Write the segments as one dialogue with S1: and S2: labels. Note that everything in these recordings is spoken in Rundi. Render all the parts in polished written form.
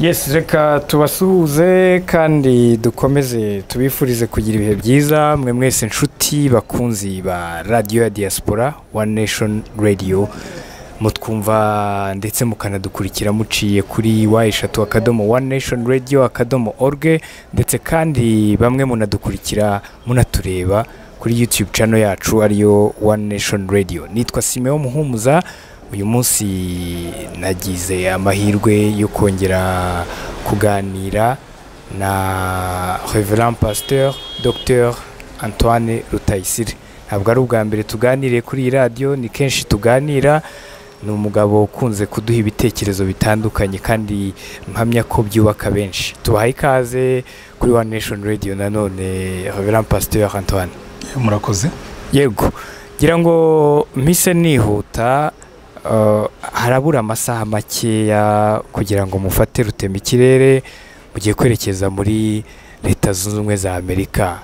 S1: Yes, reka tubasuhuze kandi dukomeze tubifurize kugira ibihe byiza mwe mwese inshuti bakunzi ba radiyo ya diaspora, One Nation Radio, mutwumva ndetse mukanadukurikira muciye kuri www.onenationradio.org, ndetse kandi bamwe munadukurikira munatureba kuri YouTube channel yacu ariyo One Nation Radio. Nitwa Simeo Muhumuza. Uyu munsi nagize amahirwe yo kongera kuganira na Reverend Pasteur Dr Antoine Rutayisire. Ntabwo ari ubwa mbere tuganiriye kuri iyi radiyo, ni kenshi tuganira. Ni umugabo ukunze kuduha ibitekerezo bitandukanye kandi mpamya ko byubaka benshi. Tubahaye ikaze kuri One Nation Radio nanone, Reverend Pasteur Antoine.
S2: Murakoze.
S1: Yego, ngira ngo mpise nihuta, harabura amasaha makeya kugira ngo mufate rutemikirere mugiye kwerekeza muri Leta Zunze Ubumwe za Amerika.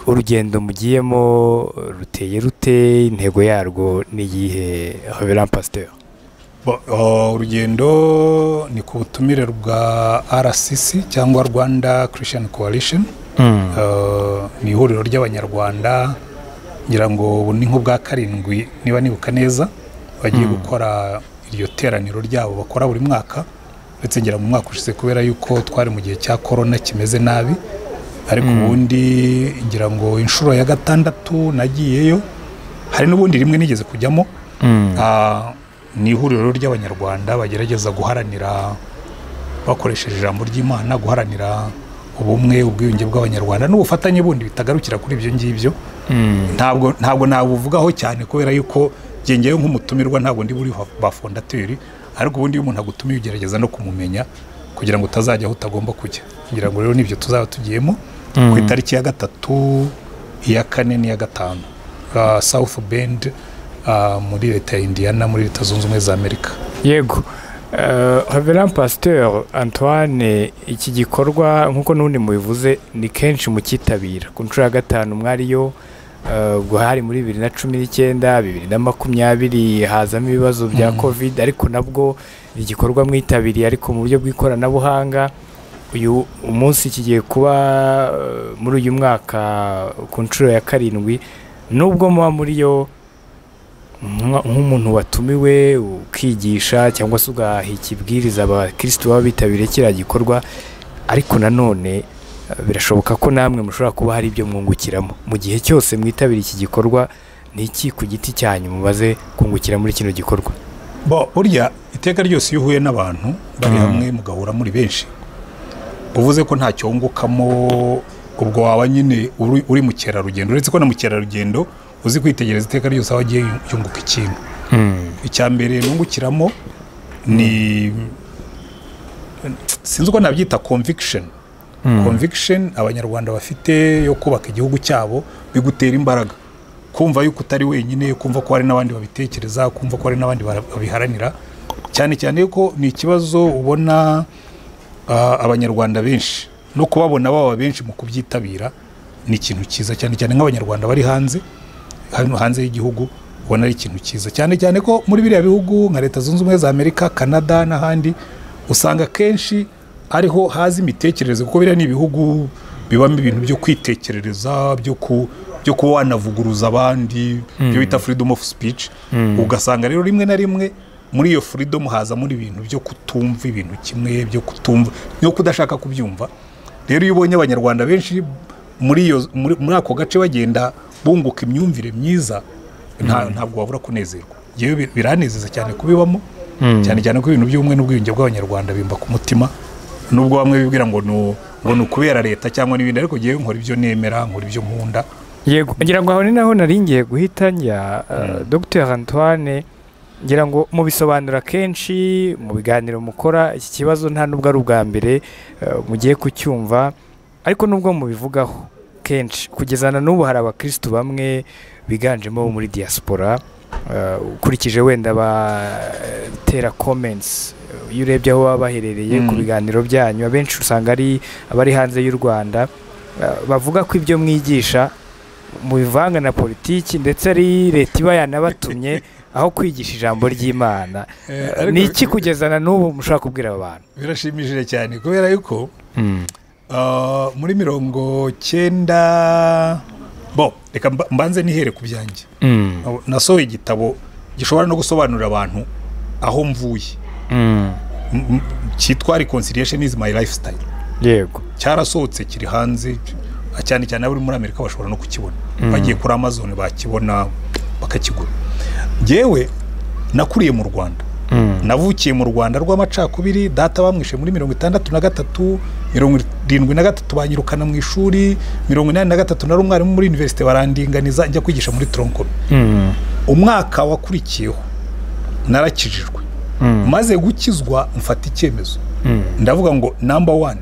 S1: Urugendo mugiyemo ruteye rute? Intego yarwo ni iyihe, Reverend Pasteur?
S2: Urugendo ni ku butumire bwa RCC cyangwa Rwanda Christian Coalition. Ni ihuriro ry'Abanyarwanda, ngira ngo ubu ni nk'ubwa karindwi niba nibuka neza bagiye gukora iryo teraniro ryabo bakora buri mwaka, ndetse ngira mu mwaka ushize kubera yuko twari mu gihe cya korona kimeze nabi, ariko ubundi ngira ngo inshuro ya gatandatu nagiyeyo, hari n'ubundi rimwe nigeze kujyamo. Ni ihuriro ry'Abanyarwanda bagerageza guharanira bakoresheje ijambo ry'Imana, guharanira ubumwe, ubwiyunge bw'Abanyarwanda n'ubufatanye bundi bitagarukira kuri ibyo ngibyo. Ntabwo nabuvugaho cyane kubera yuko ngewe nk'umutumirwa ntabwo ndi buri ba fondateur, ariko ubundi iyo umuntu agutumiye ugerageza no kumumenya kugira ngo utazajya aho utagomba kujya. Ngira ngo rero nibyo tuzaba tugiyemo ku itariki ya 3, iya 4 n'iya 5, South Bend, muri leta ya Indiana, muri Leta Zunze Ubumwe za Amerika.
S1: Yego. Reverend Pasteur Antoine, iki gikorwa nk'uko n'ubundi mubivuze ni kenshi mukitabira. Ku nshuro ya 5 mwariyo, ubwo hari muri 2019, 2020 hazamo ibibazo bya Covid, ariko nabwo igikorwa mwitabiriye ariko mu buryo bw'ikoranabuhanga. Uyu umunsi kigiye kuba muri uyu mwaka ku nshuro ya 7, nubwo muba muri yo nk'umuntu watumiwe ukigisha cyangwa se ugaha ikibwiriza abakristo baba bitabiriye kiriya gikorwa, ariko nanone birashoboka ko namwe mushobora kuba hari ibyo mwungukiramo mu gihe cyose mwitabiriye iki gikorwa. Ni iki ku giti cyanyu mubaze kungukira muri kino gikorwa?
S2: Burya iteka ryose iyo uhuye n'abantu bari hamwe mugahura muri benshi, uvuze ko ntacyo wungukamo, ubwo waba nyine uri mukerarugendo. Uretse ko na mukerarugendo uzi kwitegereza iteka ryose aho agiye yunguka ikintu. Icya mbere nungukiramo ni, sinzi uko nabyita, conviction. Conviction Abanyarwanda bafite yo kubaka igihugu cyabo bigutera imbaraga, kumva yuko utari wenyine, kumva ko hari n'abandi babitekereza, kumva ko hari n'abandi babiharanira, cyane cyane ko ni ikibazo ubona Abanyarwanda benshi no kubabona baba benshi mu kubyitabira ni ikintu cyiza, cyane cyane nk'Abanyarwanda bari hanze, hano hanze y'igihugu ubona ari ikintu cyiza, cyane cyane ko muri biriya bihugu nka Leta Zunze Ubumwe za Amerika, Canada n'ahandi usanga kenshi ariho haza imitekerereze, kuko biriya ni ibihugu bibamo ibintu byo kwitekerereza, byo kuba wanavuguruza abandi, byo bita freedom of speech. Ugasanga rero rimwe na rimwe muri iyo freedom haza muri ibintu byo kutumva ibintu kimwe, byo kutumva no kudashaka kubyumva. Rero iyo ubonye Abanyarwanda benshi muri ako gace bagenda bunguka imyumvire myiza, ntabwo wabura kunezerwa. Yewe biranezeza cyane kubibamo, cyane cyane ko ibintu by'ubumwe n'ubwiyunge bw'Abanyarwanda bimba ku mutima, nubwo bamwe bibwira ngo ni ukubera leta cyangwa n'ibindi, ariko ngewe nkora ibyo nemera, nkora ibyo nkunda.
S1: Yego, ngira ngo aho ni naho naringiye guhita njya, Dr Antoine, ngira ngo mubisobanura kenshi mu biganiro mukora, iki kibazo nta nubwo ari ubwa mbere mugiye kucyumva, ariko nubwo mubivugaho kenshi kugeza na n'ubu hari abakristo bamwe biganjemo muri diaspora, ukurikije wenda batera comments, iyo urebye aho baba baherereye ku biganiro byanyu, abenshi usanga ari abari hanze y'u Rwanda, bavuga ko ibyo mwigisha mubivanga na politiki, ndetse ari leta iba yanabatumye aho kwigisha ijambo ry'Imana. Ni iki kugeza na n'ubu mushobora kubwira aba bantu?
S2: Birashimishije cyane kubera yuko muri 90 bo reka mbanze nihere ku byanjye. Nasohoye igitabo gishobora no gusobanurira abantu aho mvuye, cyitwa Reconciliation is my lifestyle.
S1: Yego,
S2: cyarasohotse kiri hanze, cyane cyane abari muri Amerika bashobora no kukibona, bagiye kuri Amazon bakibona bakakigura. Njyewe nakuriye mu Rwanda, navukiye mu Rwanda rw'amacakubiri. Data bamwishe muri 63, 73 banyirukana mu ishuri, 83 nari umwarimu muri universite barandinganiza njya kwigisha muri Tronkom. Umwaka wakurikiyeho narakijijwe. Maze gukizwa mfata icyemezo, ndavuga ngo number 1,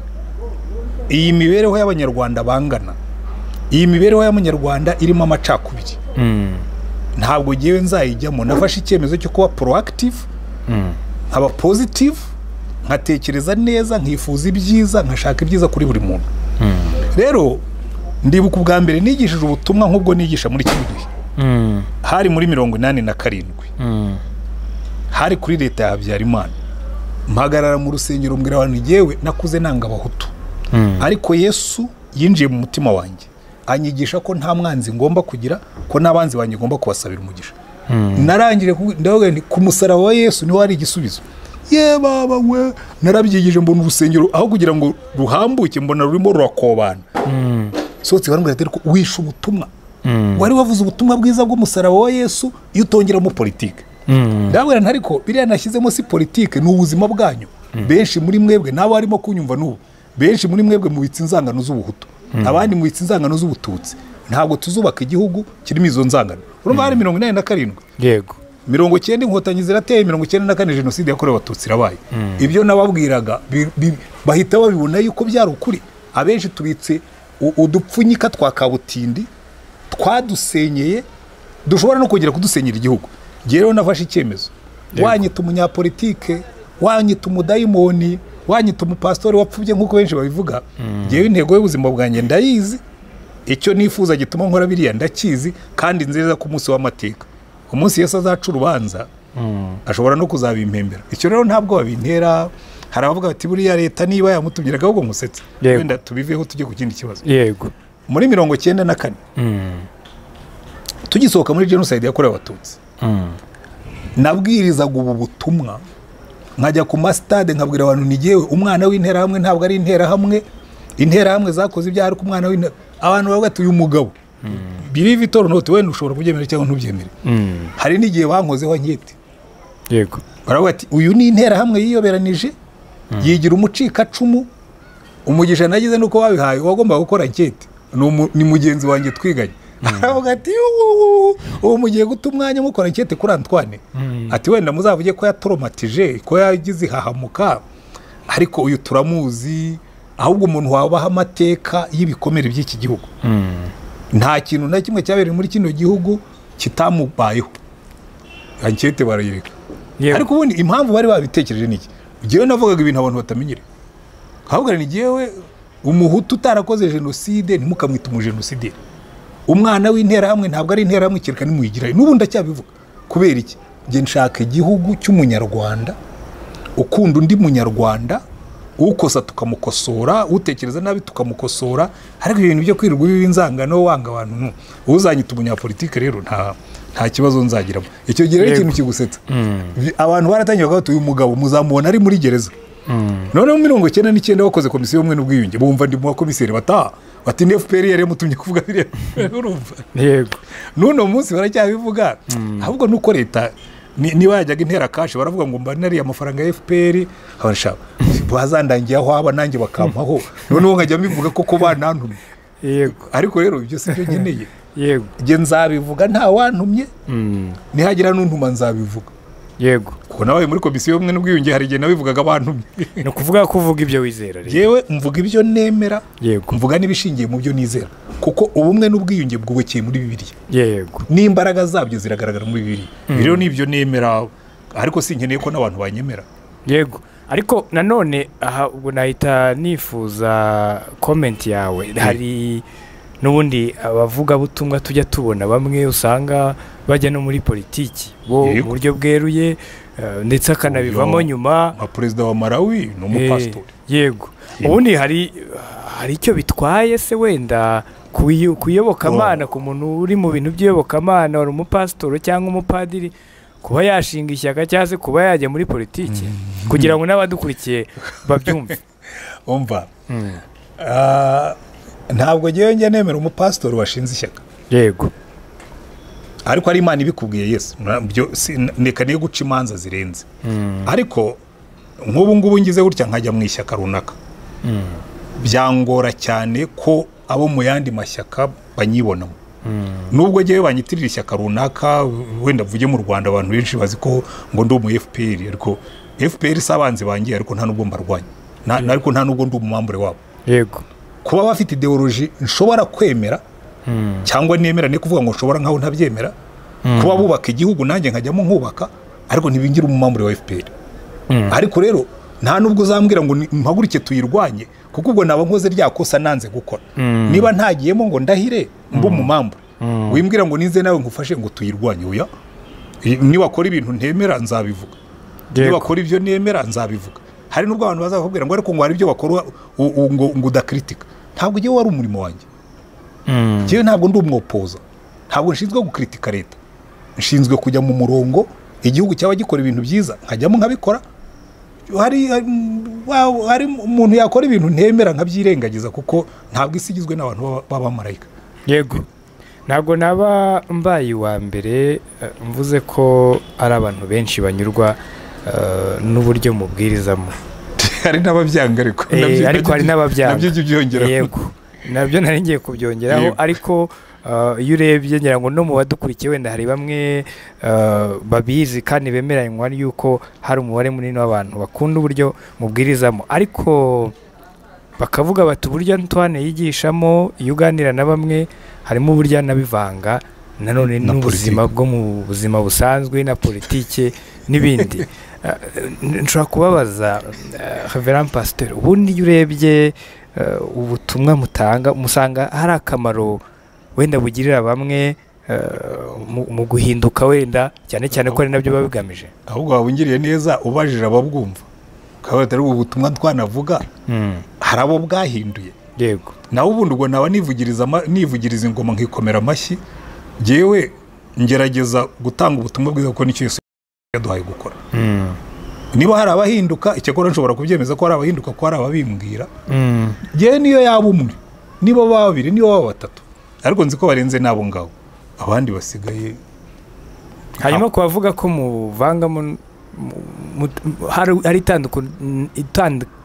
S2: iyi mibereho y'abanyarwanda bangana, iyi mibereho y'abanyarwanda irimo amacakubiri, ntabwo ngewe nzayijyamo. Nafashe icyemezo cyo kuba proactive, nkaba positive, nkatekereza neza, nkifuza ibyiza, nkashaka ibyiza kuri buri muntu. Rero ndibuka ubwa mbere nigishije ubutumwa nk'ubwo nigisha muri kino gihe, hari muri 87, hari kuri leta ya Habyarimana. Mpagarara mu rusengero mbwira abantu, ngewe nakuze nanga abahutu, ariko Yesu yinjiye mu mutima wanjye anyigisha ko nta mwanzi ngomba kugira, ko n'abanzi banjye ngomba kubasabira umugisha. Narangije ndavuga nti ku musaraba wa Yesu niho hari igisubizo. Ye baba we, narabyigije mbona urusengero aho kugira ngo ruhambuke mbona rurimo rurakobana. Sotse barambwira ati ariko wishe ubutumwa, wari wavuze ubutumwa bwiza bw'umusaraba wa Yesu iyo utongeramo politike. Ndabwira nti ariko biriya nashyizemo si politike, ni ubuzima bwanyu. Benshi muri mwebwe nabo harimo kunyumva n'ubu, benshi muri mwebwe mubitse inzangano z'ubuhutu, abandi mubitse inzangano z'ubututsi. Ntabwo tuzubaka igihugu kirimo izo nzangano. Urumva hari 87.
S1: Yego,
S2: 90 inkotanyi zirateye, 94 jenoside yakorewe abatutsi irabaye. Ibyo nababwiraga bahita babibona yuko byari ukuri. Abenshi tubitse udupfunyika twa kabutindi twadusenyeye, dushobora no kongera kudusenyera igihugu. Rero nafashe icyemezo, wanyita umunyapolitike, wanyita umudayimoni, wanyita umupastori wapfubye nk'uko benshi babivuga, ngewe intego y'ubuzima bwanjye ndayizi, icyo nifuza gituma nkora biriya ndakizi, kandi nziza ku munsi w'amateka, umunsi Yesu azaca urubanza ashobora no kuzabimpembera. Icyo rero ntabwo babintera. Hari abavuga bati buriya leta niba yamutumiraga ahubwo musetse, wenda tubiveho tujye ku kindi kibazo.
S1: Yego,
S2: muri 94 tugisohoka muri jenoside yakorewe abatutsi, nabwirizaga ubu butumwa, nkajya ku masitade nkabwira abantu nigewe umwana w'interahamwe ntabwo ari interahamwe, interahamwe zakoze ibyaha ariko umwana w'interahamwe. Abantu bavuga ati uyu mugabo believe it or not, wenda ushobora kubyemera cyangwa ntubyemere. Hari n'igihe bankozeho ankete.
S1: Yego,
S2: baravuga ati uyu ni interahamwe yiyoberanije, yigira umucikacumu. Umugisha nagize nuko babihaye uwagomba gukora ankete ni mugenzi wanjye twiganye. Aravuga ati uwo mugiye guta umwanya mukora ankete kuri Antoine, ati wenda muzavuge ko yatoromatije, ko yagize ihahamuka, ariko uyu turamuzi. Ahubwo umuntu wabaha amateka y'ibikomere by'iki gihugu, nta kintu na kimwe cyabereye muri kino gihugu kitamubayeho. Ankete barayireka. Ariko ubundi impamvu bari babitekereje niki, ngewe navugaga ibintu abantu batamenyere. Ahubwo ni ngewe umuhutu utarakoze jenoside ntimukamwita umujenosideri, umwana w'interahamwe ntabwo ari interahamwe kereka nimuyigira. N'ubu ndacyabivuga. Kubera iki? Nge nshaka igihugu cy'umunyarwanda ukunda undi munyarwanda, ukosa tukamukosora, utekereza nabi tukamukosora. Ariko ibintu byo kwirirwa inzangano wanga abantu, uzanyita umunyapolitike rero nta kibazo nzagiramo. Icyo gihe rero ikintu kigusetsa, abantu baratangiye bakavuga ati uyu mugabo muzamubona ari muri gereza. Noneho 99 bakoze komisiyo y'ubumwe n'ubwiyunge, bumva ndi mu bakomiseri bataha, bati ni FPR yari yamutumye kuvuga biriya. Urumva?
S1: Yego,
S2: n'uno munsi baracyabivuga. Ahubwo nuko leta niba yajyaga intera kashi baravuga ngo mba nariye amafaranga ya FPR, abashaka bazandangiye aho aba nanjye bakampaho, noneho nkajya mbivuga koko banantumye.
S1: Yego,
S2: ariko rero ibyo si byo nkeneye.
S1: Yego,
S2: nge nzabivuga nta wantumye, nihagira n'untuma nzabivuga.
S1: Yego,
S2: kuko nabaye muri komisiyo y'ubumwe n'ubwiyunge hari igihe nabivugaga bantumye.
S1: Ni ukuvuga ko uvuga ibyo wizera rero.
S2: Yewe mvuga ibyo nemera.
S1: Yego,
S2: mvuga n'ibishingiye mu byo nizera, kuko ubumwe n'ubwiyunge bwubakiye muri Bibiliya.
S1: Yego,
S2: n'imbaraga zabyo ziragaragara muri Bibiliya. Rero nibyo nemera, ariko sinkeneye ko n'abantu banyemera.
S1: Yego, ariko nanone aha ubwo nahita nifuza comment yawe. Hari N'ubundi abavugabutumwa tujya tubona bamwe usanga bajya no muri politiki bo mu buryo bweruye, ndetse akanabivamo nyuma.
S2: Nka perezida wa Malawi ni umupasitori.
S1: Yego. Ubundi hari icyo bitwaye se wenda kuyobokamana ku muntu uri mu bintu by'iyobokamana, wari umupasitori cyangwa umupadiri, kuba yashinga ishyaka cyangwa se kuba yajya muri politiki, kugira ngo n'abadukurikiye babyumve?
S2: Umva, ntabwo ngewe njya nemera umupasitori washinze ishyaka.
S1: Yego.
S2: Ariko ari Imana ibikubwiye, Yesu neka niyo guca imanza zirenze. Ariko nk'ubu ngubu ngize gutya nkajya mu ishyaka runaka, byangora cyane ko abo mu yandi mashyaka banyibonamo. Nubwo ngewe banyitirira ishyaka runaka, wenda mvuge mu Rwanda abantu benshi bazi ko ngo ndi umu FPR, ariko FPR si abanzi banjye, ariko nta nubwo mbarwanya, ariko nta nubwo ndi umumambure wabo.
S1: Yego.
S2: Kuba bafite ideology nshobora kwemera cyangwa nemera, ni kuvuga ngo nshobora nkaho ntabyemera, kuba bubaka igihugu nanjye nkajyamo nkubaka, ariko ntibingira umumambure wa FPR. Ariko rero nta nubwo uzambwira ngo mpagurike tuyirwanye, kuko ubwo naba nkoze rya kosa nanze gukora. Niba ntagiyemo ngo ndahire mbe umumambure, wimbwira ngo nize nawe ngufashe ngo tuyirwanye, oya. Niba akora ibintu ntemera nzabivuga, niba akora ibyo nemera nzabivuga. Hari nubwo abantu bazakubwira ngo ariko ngo hari ibyo bakora ngo udakritika. Ntabwo ugiye wari umurimo wanjye. Njyewe ntabwo ndi umwopoza, ntabwo nshinzwe gukritika leta, nshinzwe kujya mu murongo igihugu cyaba gikora ibintu byiza nkajyamo nkabikora. Hari umuntu yakora ibintu ntemera nkabyirengagiza, kuko ntabwo isi igizwe n'abantu b'abamarayika.
S1: Yego. Ntabwo naba mbaye uwa mbere mvuze ko ari abantu benshi banyurwa n'uburyo mubwirizamo.
S2: Hari n'ababyanga, ariko
S1: ariko hari n'ababyanga
S2: nabyo byongeraho.
S1: Yego, nabyo nari ngiye kubyongeraho. Ariko iyo urebye ngira ngo no mu badukurikiye wenda hari bamwe babizi kandi bemeranywa yuko hari umubare munini w'abantu bakunda uburyo mubwirizamo, ariko bakavuga bati uburyo Antoine yigishamo, iyo uganira na bamwe harimo uburyo anabivanga nanone n'ubuzima bwo mu buzima busanzwe na politike n'ibindi. Nshobora kubabaza Reverend Pasteur, ubundi iyo urebye ubutumwa mutanga, musanga hari akamaro wenda bugirira bamwe mu guhinduka wenda, cyane cyane ko ari nabyo biba bigamije?
S2: Ahubwo wabungiriye neza ubajije ababwumva, ukaba atari ubutumwa twanavuga, hari abo bwahinduye.
S1: Yego.
S2: Nawe ubundi ubwo naba nivugiriza ingoma nkikomera amashyi. Njyewe ngerageza gutanga ubutumwa bwiza kuko nicyo Yesu yaduhaye gukora. Niba hari abahinduka, icyakora nshobora kubyemeza ko hari abahinduka, ko hari ababimbwira. Njyewe niyo yaba umwe, niba babiri, niyo baba batatu, ariko nzi ko barenze nabo ngabo, abandi basigaye.
S1: Hanyuma kubavuga ko muvangamo, hari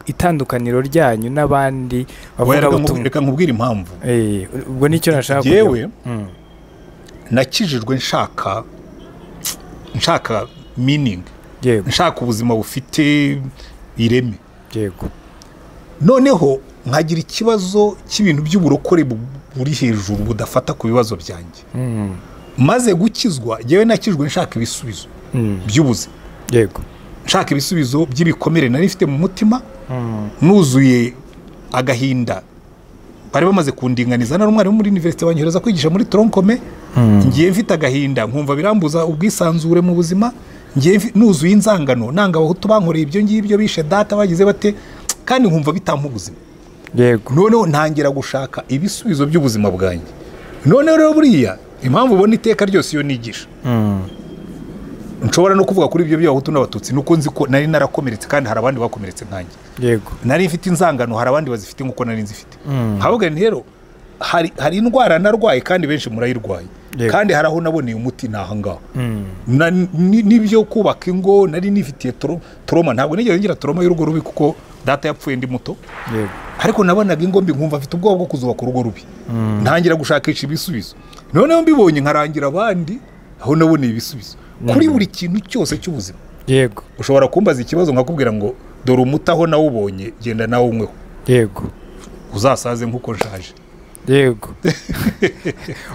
S1: itandukaniro ryanyu n'abandi bavuga ubutumwa.
S2: Reka nkubwire impamvu.
S1: Ubwo nicyo nashaka.
S2: Yewe nakijijwe nshaka meaning, nshaka ubuzima bufite ireme.
S1: Yego.
S2: Noneho nkagira ikibazo cy'ibintu by'uburokore buri hejuru budafata ku bibazo byanjye. Maze gukizwa, yewe nakijwe nshaka ibisubizo by'ubuzima.
S1: Yego.
S2: Nshaka ibisubizo by'ibikomere nari mfite mu mutima, nuzuye agahinda. Bari bamaze kundinganiza, nari umwarimu muri university banyohereza kwigisha muri Troncome, ngiye mfite agahinda nkumva birambuza ubwisanzure mu buzima, ngiye nuzuye inzangano, nanga abahutu bankoreye ibyo ngibyo, bishe data bagize bate, kandi nkumva bitampa ubuzima.
S1: Yego.
S2: Noneho ntangira gushaka ibisubizo by'ubuzima bwanjye. Noneho rero buriya impamvu ubona iteka ryose iyo nigisha, nshobora no kuvuga kuri ibyo by'abahutu n'abatutsi, nuko nzi ko nari narakomeretse kandi hari abandi bakomeretse nkanjye.
S1: Yego.
S2: Nari mfite inzangano, hari abandi bazifite nkuko nari nzifite. Nkavuga nti rero hari indwara narwaye kandi benshi murayirwaye, kandi hari aho naboneye umuti naha ngaho. Nibyo kubaka ingo nari nifitiye trauma, ntabwo nigeze ngira trauma y'urugo rubi kuko data yapfuye ndi muto.
S1: Yego.
S2: Ariko nabonaga ingo mbi nkumva mfite ubwoba bwo kuzubaka urugo rubi. Ntangira gushakisha ibisubizo. Noneho mbibonye nkarangira abandi aho naboneye ibisubizo kuri buri kintu cyose cy'ubuzima.
S1: Yego.
S2: Ushobora kumbaza ikibazo nkakubwira ngo dore umuti aho nawubonye, genda nawe unyweho.
S1: Yego.
S2: Uzasaze nkuko nshaje.
S1: Yego.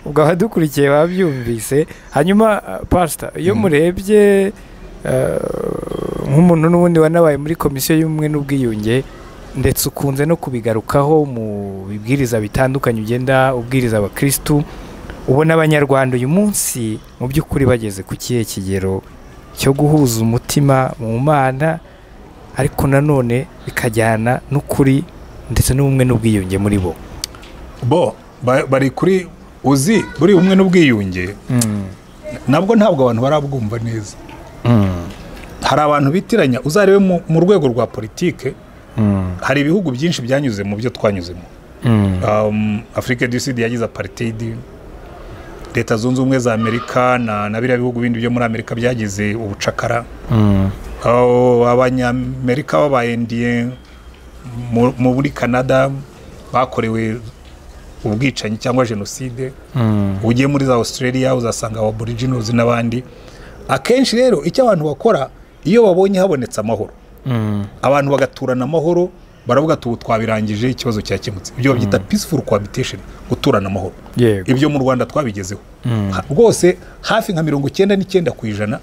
S1: Ubwo abadukurikiye babyumvise. Hanyuma Pastor, iyo murebye nk'umuntu n'ubundi wanabaye muri komisiyo y'ubumwe n'ubwiyunge, Ndetse ukunze no kubigarukaho mu bibwiriza bitandukanye ugenda ubwiriza abakirisitu. Ubona abanyarwanda uyu munsi mu by'ukuri bageze ku kihe kigero cyo guhuza umutima mu Mana, ariko nanone bikajyana n'ukuri ndetse n'ubumwe n'ubwiyunge muri bo?
S2: Bo bari kuri uzi buri bumwe n'ubwiyunge nabwo ntabwo abantu barabwumva neza. Hari abantu bitiranya. Uzarebe mu rwego rwa politike, hari ibihugu byinshi byanyuze mu byo twanyuzemo. Afrique du Sud yagize apartheid, Leta Zunze Ubumwe za Amerika na biriya bihugu bindi byo muri Amerika byagize ubucakara. Abanyamerika b'abayendiye muri Canada bakorewe ubwicanyi cyangwa jenoside. Ugiye muri za Australia uzasanga aboriginals n'abandi. Akenshi rero icyo abantu bakora iyo babonye habonetse amahoro, abantu bagaturana amahoro, baravuga ati ubu twabirangije, ikibazo cyakemutse. Ibyo babyita peaceful cohabitation, guturana amahoro. Ibyo mu Rwanda twabigezeho rwose hafi nka 99%.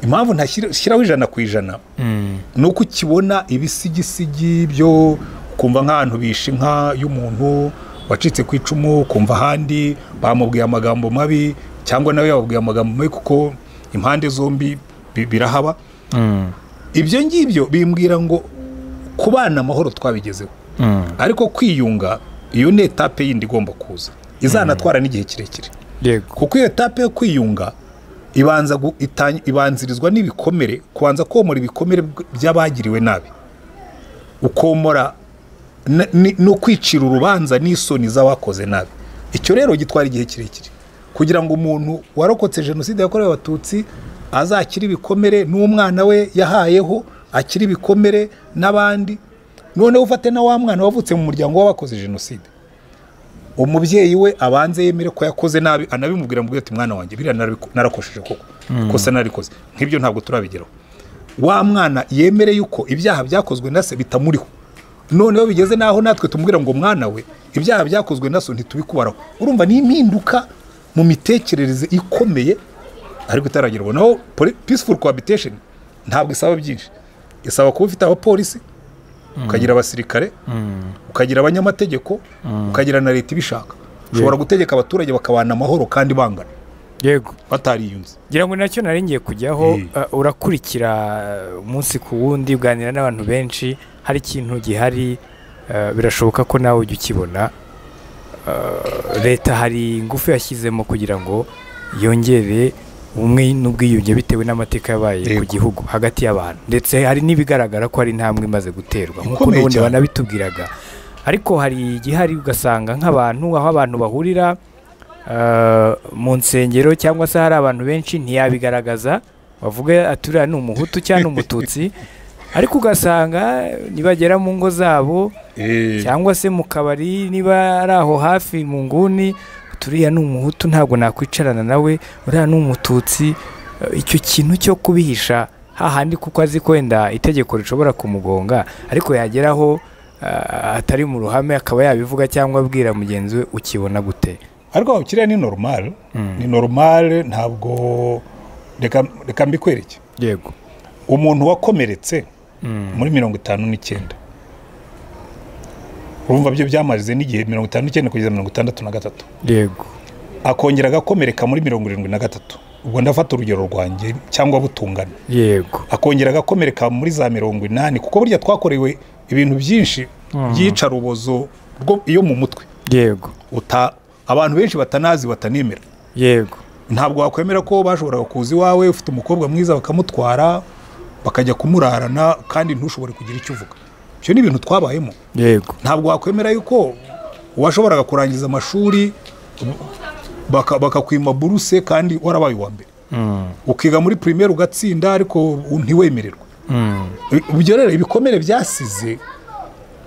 S2: Impamvu ntashyiraho 100% ni uko ukibona ibisigisigi byo kumva nk'ahantu bishe inka y'umuntu wacitse ku icumu, kumva ahandi bamubwiye amagambo mabi cyangwa nawe yababwiye amagambo mabi, kuko impande zombi birahaba. Ibyo ngibyo bimbwira ngo kubana amahoro twabigezeho, ariko kwiyunga iyo ni etape yindi igomba kuza izanatwara n'igihe kirekire. Kuko iyo etape yo kwiyunga ibanzirizwa n'ibikomere, kubanza komora ibikomere by'abagiriwe nabi, ukomora no kwicira urubanza n'isoni z'abakoze nabi. Icyo rero gitwara igihe kirekire kugira ngo umuntu warokotse jenoside yakorewe abatutsi azakire ibikomere, n'umwana we yahayeho akiri ibikomere n'abandi. Noneho ufate na wa mwana wavutse mu muryango w'abakoze jenoside, umubyeyi we abanze yemere ko yakoze nabi, anabimubwira mubwira ati mwana wanjye biriya narakosheje koko, kosa narikoze. Nk'ibyo ntabwo turabigeraho. Wa mwana yemere yuko ibyaha byakozwe na se bitamuriho. Noneho bigeze naho natwe tumubwira ngo mwana we ibyaha byakozwe na so ntitubikubaraho. Urumva ni impinduka mu mitekerereze ikomeye ariko itaragerwaho. Naho peaceful cohabitation ntabwo isaba byinshi, isaba kuba ufite abapolisi, ukagira abasirikare, ukagira abanyamategeko, ukagira na leta ibishaka. Ushobora gutegeka abaturage bakabana amahoro kandi bangana.
S1: Yego,
S2: batariyunze.
S1: Ngira ngo nacyo nari ngiye kujyaho. Urakurikira umunsi ku wundi, uganira n'abantu benshi, hari ikintu gihari, birashoboka ko nawe ujya ukibona. Leta hari ingufu yashyizemo kugira ngo yongere ubumwe n'ubwiyunge bitewe n'amateka yabaye ku gihugu hagati y'abantu, ndetse hari n'ibigaragara ko hari intambwe imaze guterwa nk'uko n'ubundi banabitubwiraga. Ariko hari igihari ugasanga nk'abantu aho abantu bahurira mu nsengero cyangwa se hari abantu benshi ntiyabigaragaza, bavuga ati uriya ni umuhutu cyangwa umututsi, ariko ugasanga nibagera mu ngo zabo cyangwa se mu kabari, niba ari aho hafi mu nguni, turiya ni umuhutu ntabwo nakwicarana nawe, uriya ni umututsi. Icyo kintu cyo kubihisha hahandi kuko azi ko wenda itegeko rishobora kumugonga, ariko yageraho atari mu ruhame akaba yabivuga cyangwa abwira mugenzi we, ukibona gute?
S2: Ariko kiriya ni normal, ni normal, ntabwo reka mbikwereke.
S1: Yego.
S2: Umuntu wakomeretse muri 59, urumva byo byamaze n'igihe 59 kugeza 63.
S1: Yego.
S2: Akongera agakomereka muri 73, ubwo ndafata urugero rwanjye cyangwa butungana.
S1: Yego.
S2: Akongera agakomereka muri za 80, kuko burya twakorewe ibintu byinshi byica rubozo rwo iyo mu mutwe.
S1: Yego.
S2: Abantu benshi batanazi batanemera.
S1: Yego.
S2: Ntabwo wakwemera ko bashoboraga kuza iwawe ufite umukobwa mwiza bakamutwara bakajya kumurarana kandi ntushobore kugira icyo uvuga. Ibyo ni ibintu twabayemo.
S1: Yego.
S2: Ntabwo wakwemera yuko washoboraga kurangiza amashuri bakakwima buruse kandi warabaye uwa mbere. Ukiga muri primaire ugatsinda ariko ntiwemererwe. Ibyo rero ibikomere byasize,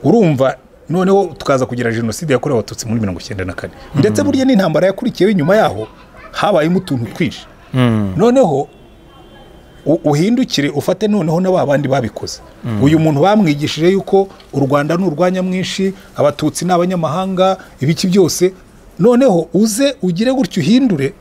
S2: urumva noneho tukaza kugira jenoside yakorewe abatutsi muri 1994. Ndetse burya n'intambara yakurikiyeho inyuma yaho habayemo utuntu twinshi. Noneho uhindukire ufate noneho n'aba bandi babikoze. Uyu muntu bamwigishije yuko u Rwanda ni urwanya mwinshi, abatutsi n'abanyamahanga, ibiki byose. Noneho uze ugire gutyo uhindure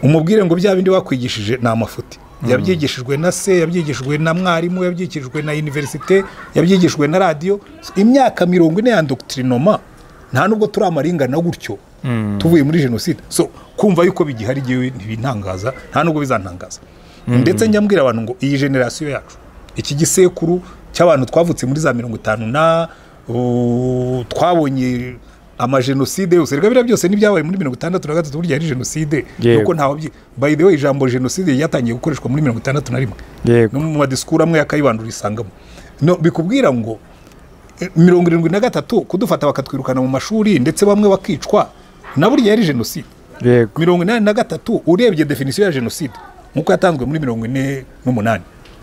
S2: umubwire ngo bya bindi bakwigishije ni amafuti. Yabyigishijwe na se, yabyigishijwe na mwarimu, yabyigishijwe na université, yabyigishijwe na radiyo. Imyaka 40 ya endoctrinement, nta nubwo turi amaringana gutyo tuvuye muri jenoside. So kumva yuko bigihari igihe ntibintangaza, nta nubwo bizantangaza. Ndetse njya mbwira abantu ngo iyi génération yacu, iki gisekuru cy'abantu twavutse muri za 50 na twabonye amajenoside yose. Reka biriya byose n'ibyabaye muri 63, burya ari jenoside. Nuko ntawe, by the way, ijambo jenoside ryatangiye gukoreshwa muri 61, no mu madisikuru amwe yakayibandura isangamo. No bikubwira ngo 73 kudufata bakatwirukana mu mashuri, ndetse bamwe bakicwa, na burya yari jenoside. 83, urebye définition ya jenoside nk'uko yatanzwe muri 48,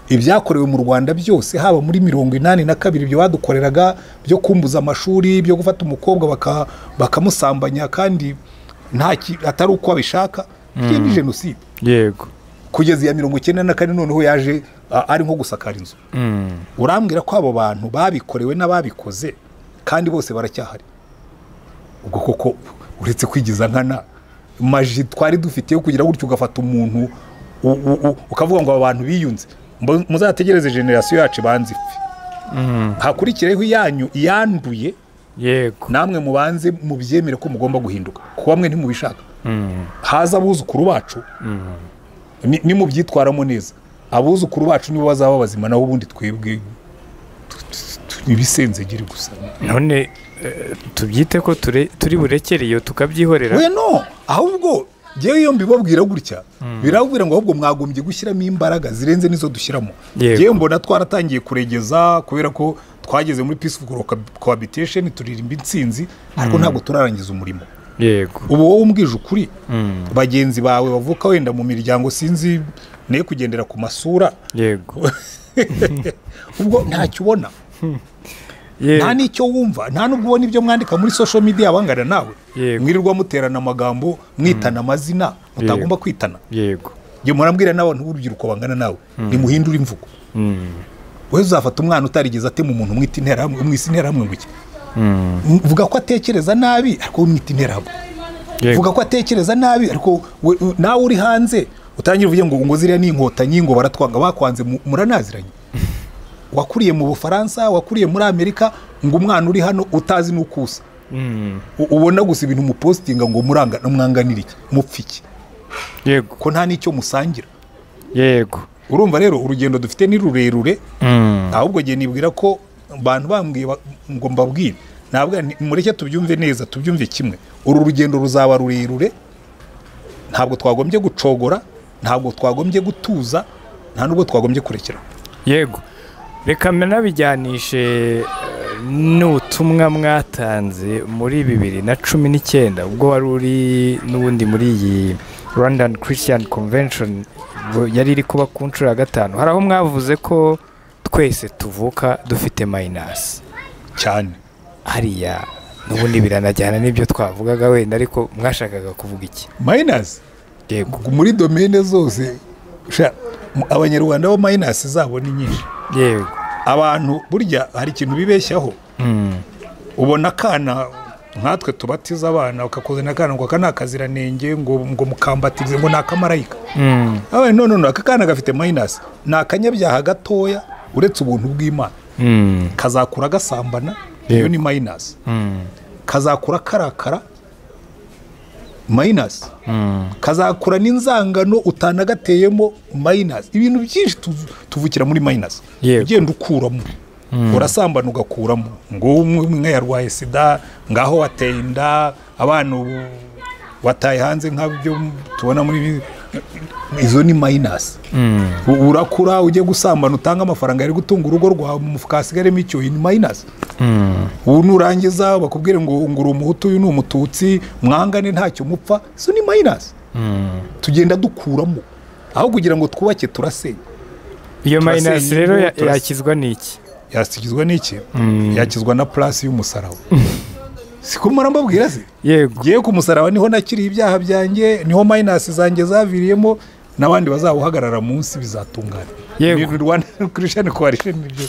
S2: ibyakorewe mu Rwanda byose, haba muri 82 ibyo badukoreraga byo kumbuza amashuri, byo gufata umukobwa bakamusambanya kandi nta atari uko abishaka, iyo ni jenoside. Kugeza iya 94 noneho yaje ari nko gusakara inzu. Urambwira ko abo bantu babikorewe n'ababikoze kandi bose baracyahari. Ubwo koko uretse kwigiza nkana, maji twari dufite yo kugira gutyo ugafata umuntu ukavuga ngo aba bantu biyunze. Muzategereze génération yacu ibanze ipfe, hakurikireho iyanyu iyanduye. Namwe mubanze mubyemere ko mugomba guhinduka, kuko bamwe ntimubishaka. Haza abuzukuru bacu, nimubyitwaramo neza, abuzukuru bacu nibo bazaba bazima, naho ubundi twebwe ibisenzegeri gusa.
S1: None tubyite ko turi burekere iyo tukabyihorera?
S2: We no, ahubwo ngewe iyo mbibabwira gutya, birabwira ngo ahubwo mwagombye gushyiramo imbaraga zirenze n'izo dushyiramo. Ngewe mbona twaratangiye kuregeza kubera ko twageze muri peaceful cohabitation, turirimba intsinzi, ariko ntabwo turarangiza umurimo. Ubu wowe umbwije ukuri, bagenzi bawe bavuka wenda mu miryango, sinzi, ne kugendera ku masura, ubwo ntacyo ubona, nta n'icyo wumva, nta n'ubwo ubona ibyo mwandika muri social media bangana nawe, mwirirwa muterana amagambo, mwitana amazina mutagomba kwitana. Njye murambwira n'abantu b'urubyiruko bangana nawe, nimuhindure imvugo. Wowe uzafata umwana utarigeze atema umuntu umwita interahamwe, umwisa interahamwe ngo iki? Vuga ko atekereza nabi, ariko umwita interahamwe. Vuga ko atekereza nabi, ariko nawe uri hanze utangira uvuge ngo ziriya ni inkotanyi, ngo baratwanga. Bakwanze muranaziranye. Wakuriye mu Bufaransa, wakuriye muri Amerika, ngo umwana uri hano utazi n'uko usa, ubona gusa ibintu mupositinga, ngo muranga mwanganira iki, mupfa iki, ko nta n'icyo musangira? Urumva rero urugendo dufite ni rurerure. Ahubwo ngiye nibwira ko abantu bambwiye ngo mbabwire, ntabwo mureke tubyumve neza, tubyumve kimwe. Uru rugendo ruzaba rurerure. Ntabwo twagombye gucogora, ntabwo twagombye gutuza, nta nubwo twagombye kurekera.
S1: Yego, reka nabijyanishe n'ubutumwa mwatanze muri 2019, ubwo wari uri n'ubundi muri iyi Rwandan Christian Convention, ubwo yari iri kuba ku nshuro ya gatanu. Hari aho mwavuze ko twese tuvuka dufite minus.
S2: Cyane.
S1: Hariya n'ubundi biranajyana n'ibyo twavugaga wenda, ariko mwashakaga kuvuga iki?
S2: Minus muri domaine zose sha, Abanyarwanda bo minus zabo ni nyinshi. Abantu burya hari ikintu bibeshyaho. Ubona akana, nkatwe tubatiza abana, bakakuzana akana ngo aka ni akaziranenge, ngo mukambatirize, ngo ni akamarayika. Abaye no, no, no, aka kana gafite minus, ni akanyabyaha gatoya uretse ubuntu bw'Imana. Kazakura gasambana, iyo ni minus. Kazakura karakara, minus. Kazakura n'inzangano utanagateyemo, minus. Ibintu byinshi tuvukira muri minus. Ugenda ukuramo, urasambana ugakuramo, ngo umwe yarwaye sida, ngaho wateye inda, abana ubu wataye hanze, nk'ibyo tubona muri izo ni minus. Urakura ujye gusambana, utanga amafaranga yari gutunga urugo rwawe, mu mufuka hasigaremo icyo, ni minus. Ubu nurangiza bakubwire ngo uri Umuhutu, uyu ni Umututsi, mwangane ntacyo mupfa, izo ni minus. Tugenda dukuramo, aho kugira ngo twubake turasenya.
S1: Iyo
S2: Turasenya
S1: minus rero
S2: ingo,
S1: yakizwa n'iki?
S2: Yakizwa n'iki? Yakizwa na plus y'umusaraba. Siko murambabwira se?
S1: Yego.
S2: Ngiye ku musaraba, niho nakiriye ibyaha byanjye, niho minus zanjye zaviriyemo. N'abandi bazawuhagarara munsi bizatungana.
S1: Yego.
S2: Ni Rwanda Christian Coalition, nibyo,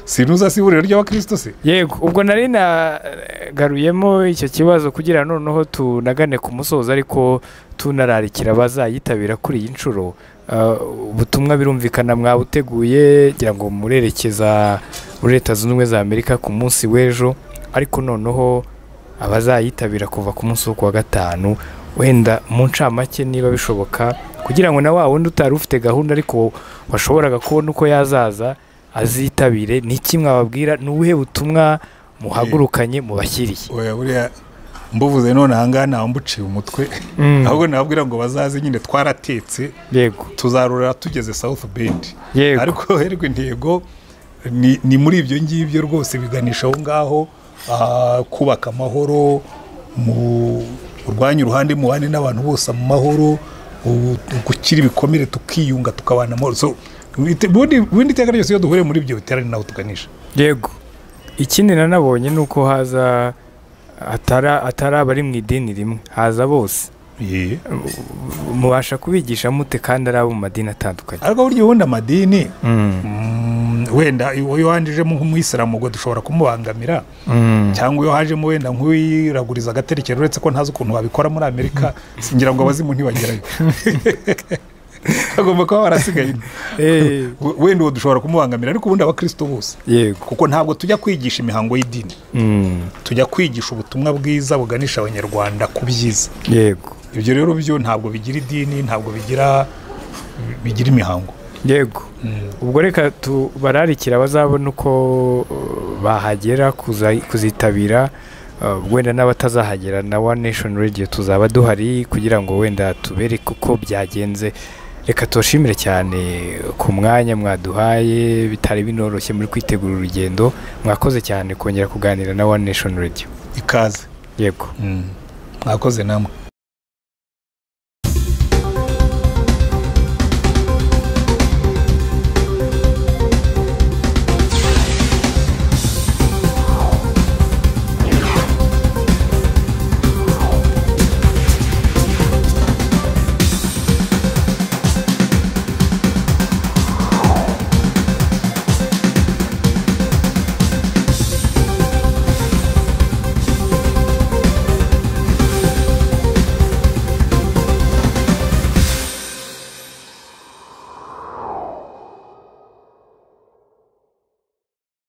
S2: sinuza si ihuriro ry'abakristo se?
S1: Yego, ubwo nari nagaruyemo icyo kibazo kugira noneho tunagane ku musozo, ariko tunararikira abazayitabira kuri iyi nshuro. Ubutumwa birumvikana mwawuteguye, ngira ngo murerekeza muri Leta Zunze Ubumwe za Amerika ku munsi w'ejo, ariko noneho abazayitabira kuva ku munsi wo kuwa gatanu, wenda mu ncamake niba bishoboka, kugira ngo na wa wundi utari ufite gahunda ariko washoboraga kubona uko yazaza azitabire, ni iki mwababwira? Ni ubuhe butumwa muhagurukanye mubashyiriye?
S2: Oya, buriya mbuvuze none ahangaha ntawe mbuciye umutwe, ahubwo nababwira ngo bazaze nyine, twaratetse. Tuzarura tugeze South Bend. Ariko herwe intego ni muri ibyo ngibyo rwose, biganisha aho ngaho, kubaka amahoro mu urwanya uruhande, mubane n'abantu bose mu mahoro, gukira ibikomere, tukiyunga, tukabana amahoro. So ubundi iteka ryose iyo duhuriye muri ibyo biterane naho tuganisha.
S1: Yego, ikindi nanabonye ni uko haza atari abari mu idini rimwe, haza bose. Mubasha kubigisha mute kandi ari abo mu madini atandukanye?
S2: Ariko burya ubundi amadini, wenda iyo wanjijemo nk'umuyisilamu ubwo dushobora kumubangamira, cyangwa iyo hajemo wenda nk'uwiraguriza agaterekero, uretse ko ntazi ukuntu babikora muri Amerika, singira ngo abazimu ntibagerayo, bagomba kuba barasigaye. Wenda uwo dushobora kumubangamira, ariko ubundi abakristo bose, kuko ntabwo tujya kwigisha imihango y'idini, tujya kwigisha ubutumwa bwiza buganisha abanyarwanda ku byiza. Ibyo rero byo ntabwo bigira idini, ntabwo bigira imihango.
S1: Yego, ubwo reka tubararikira bazabona uko bahagera kuzitabira, wenda n'abatazahagera na One Nation Radio tuzaba duhari kugira ngo wenda tubereke uko byagenze. Reka tubashimire cyane ku mwanya mwaduhaye, bitari binoroshye muri kwitegura urugendo. Mwakoze cyane kongera kuganira na One Nation Radio.
S2: Ikaze.
S1: Yego.
S2: Mwakoze namwe.